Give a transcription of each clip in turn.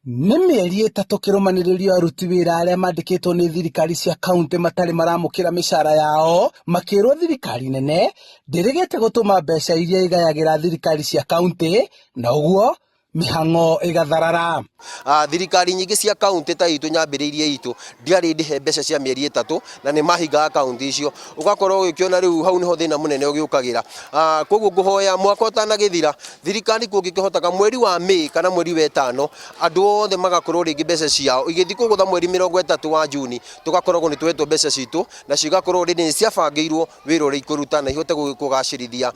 Nĩ mĩeri ĩtatũ kĩrũmanĩrĩrio aruti wĩra arĩa mandĩkĩtwo nĩ thirikari cia kauntĩ matarĩ maramũkĩra mĩcara yao makĩrwo thirikari nene ndĩrĩgĩte gũtũma mbeca iria ĩgayagĩra thirikari cia kauntĩ na ũguo mĩhang'o ĩgatharara. Thirikari nyingĩ cia kauntĩ ta itũ nyambĩrĩirie itũ ndiarĩ ndĩhe mbeca cia mĩeri ĩtatũ na nĩ mahingaga kauntĩ icio ũgakorwo ũgĩkĩona rĩu hau nĩho thĩna mũnene ũgĩũkagĩra. Koguo ngũhoya mwaka ũtanagĩthira thirikari kũngĩkĩhoteka mweri wa May kana mweri wa ĩtano andũ othe magakorwo rĩngĩ mbeca ciao igĩthiĩ kũgũtha mweri 30 wa Juni tũgakoragwo nĩ tũhetwo mbeca citũ na cigakorwo rĩrĩ nĩ ciabangĩirwo wĩra ũrĩa ikũruta na ihote kũgacĩrithia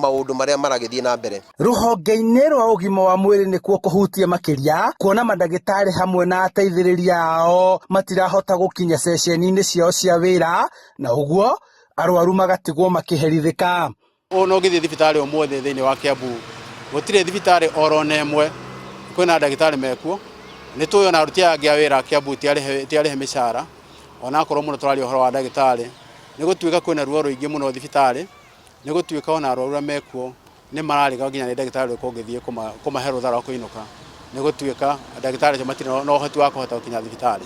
maũndũ marĩa maragĩthiĩ na mbere. Rũhonge-inĩ rwa ũgima wa mwĩrĩ nĩkuo kũhutie makĩria kuona mandagĩtarĩ hamwe na ateithĩrĩria ao matirahota gũkinya ceceni-inĩ ciao cia wĩra na ũguo arwaru magatigwo makĩherithĩka. Ona ũngĩthiĩ thibitarĩ ũmũthĩ thĩinĩ wa Kiambu, gũtirĩ thibitarĩ oro na ĩmwe kwĩna ndagĩtarĩ mekuo. Nĩ tũĩ ona aruti aya angĩ a wĩra Kiambu ti arĩhe mĩcara, ona akorwo mũno tũraria ũhoro wa ndagĩtarĩ. Nĩ gũtuĩka kwĩna ruo rũingĩ mũno thibitarĩ, nĩ gũtuĩka ona arwaru arĩa mekuo nĩ mararĩga nginya nĩ ndagĩtarĩ ũrĩkũ ũngĩthiĩ kũmahe rũtha rwa kũinũka, nĩ gũtuĩka ndagĩtarĩ acio matirĩ na ũhoti wa kũhota gũkinya thibitarĩ.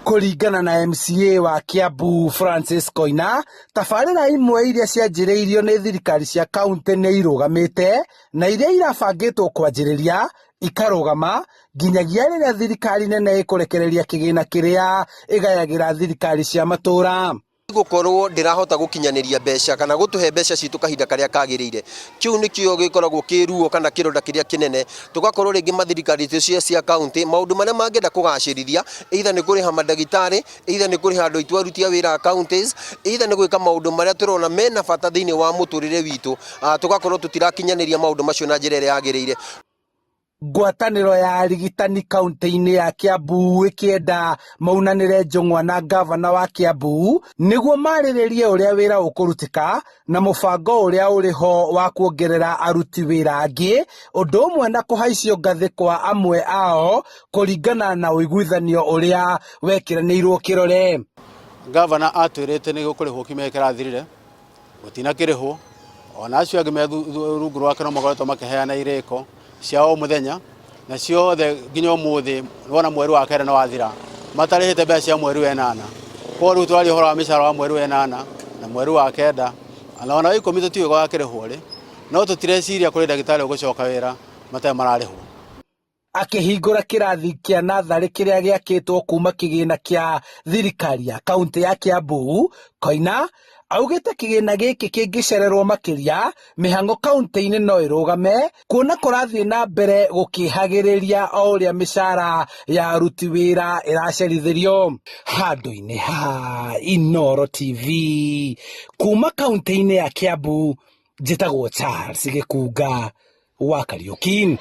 Kũringana na MCA wa Kiambu Francis Koina, tabarĩra imwe iria cianjĩrĩirio nĩ thirikari cia kauntĩ nĩ irũgamĩte na iria irabangĩtwo kwanjĩrĩria ikarũgama nginyagia rĩrĩa thirikari nene ĩkũrekereria kĩgĩna kĩrĩa ĩgayagĩra thirikari cia matũũra. Gũkorwo ndĩrahota gũkinyanĩria mbeca kana gũtũhe mbeca citũ kahinda karĩa kagĩrĩire. Kĩu nĩkĩo gĩkoragwo kĩ ruo kana kĩronda kĩrĩa kĩnene, tũgakorwo rĩngĩ mathirikari citũ cia kauntĩ maũndũ marĩa mangĩenda kũgacĩrithia, either nĩ kũrĩha mandagĩtarĩ, either nĩ kũrĩha andũ aitũ aruti a wĩra a counties, either nĩ gwĩka maũndũ marĩa tũrona mena bata thĩinĩ wa mũtũrĩre witũ, tũgakorwo tũtirakinyanĩria maũndũ macio na njĩra ĩrĩa yagĩrĩire. Ngwatanĩro ya arigitani kaunti-inĩ ya Kiambu ĩkĩenda maunanĩre njũng'wa na ngavana wa Kiambu nĩguo marĩrĩrie ũrĩa wĩra ũkũrutĩka na mũbango ũrĩa ũrĩ ho wa kuongerera aruti wĩra angĩ, ũndũ ũmwe na kũhaicio ngathĩ kwa amwe ao kũringana na ũiguithanio ũrĩa wekĩranĩirwo kĩrore. Ngavana atwĩrĩte nĩ gũkũrĩhwo kiumia gĩkĩ kĩrathirire. Gũtinakĩrĩhwo, ona acio angĩ me rungu rwake no makoretwo makĩheana irĩko cia o mũthenya, na ciothe nginya ũmũthĩ wona mweri wa kerĩ nĩ wathira matarĩhĩte mbeca cia mweri wa ĩnana. Koguo rĩu tũraria ũhoro wa mĩcara wa mweri wa ĩnana na mweri wa kenda na ona wa ikũmi tũtiũĩ gũgakĩrĩhwo rĩ, no tũtireciria kũrĩ ndagĩtarĩ ũgũcoka wĩra matarĩ mararĩhwo. Akĩhingũra kĩrathi kĩa natharĩ kĩrĩa gĩakĩtwo kuma kĩgĩna kĩa thirikari ya kauntĩ ya Kiambu, Koina augĩte kĩgĩna gĩkĩ kĩngĩcererwo makĩria, mĩhang'o kauntĩ-inĩ no ĩrũgame kuona kũrathiĩ na mbere gũkĩhagĩrĩria o ũrĩa mĩcara ya aruti wĩra ĩracerithĩrio. Handũ-inĩ ha Inooro TV kuma kauntĩ-inĩ ya Kiambu, njĩtagwo Charles Gĩkunga wa Kariũki.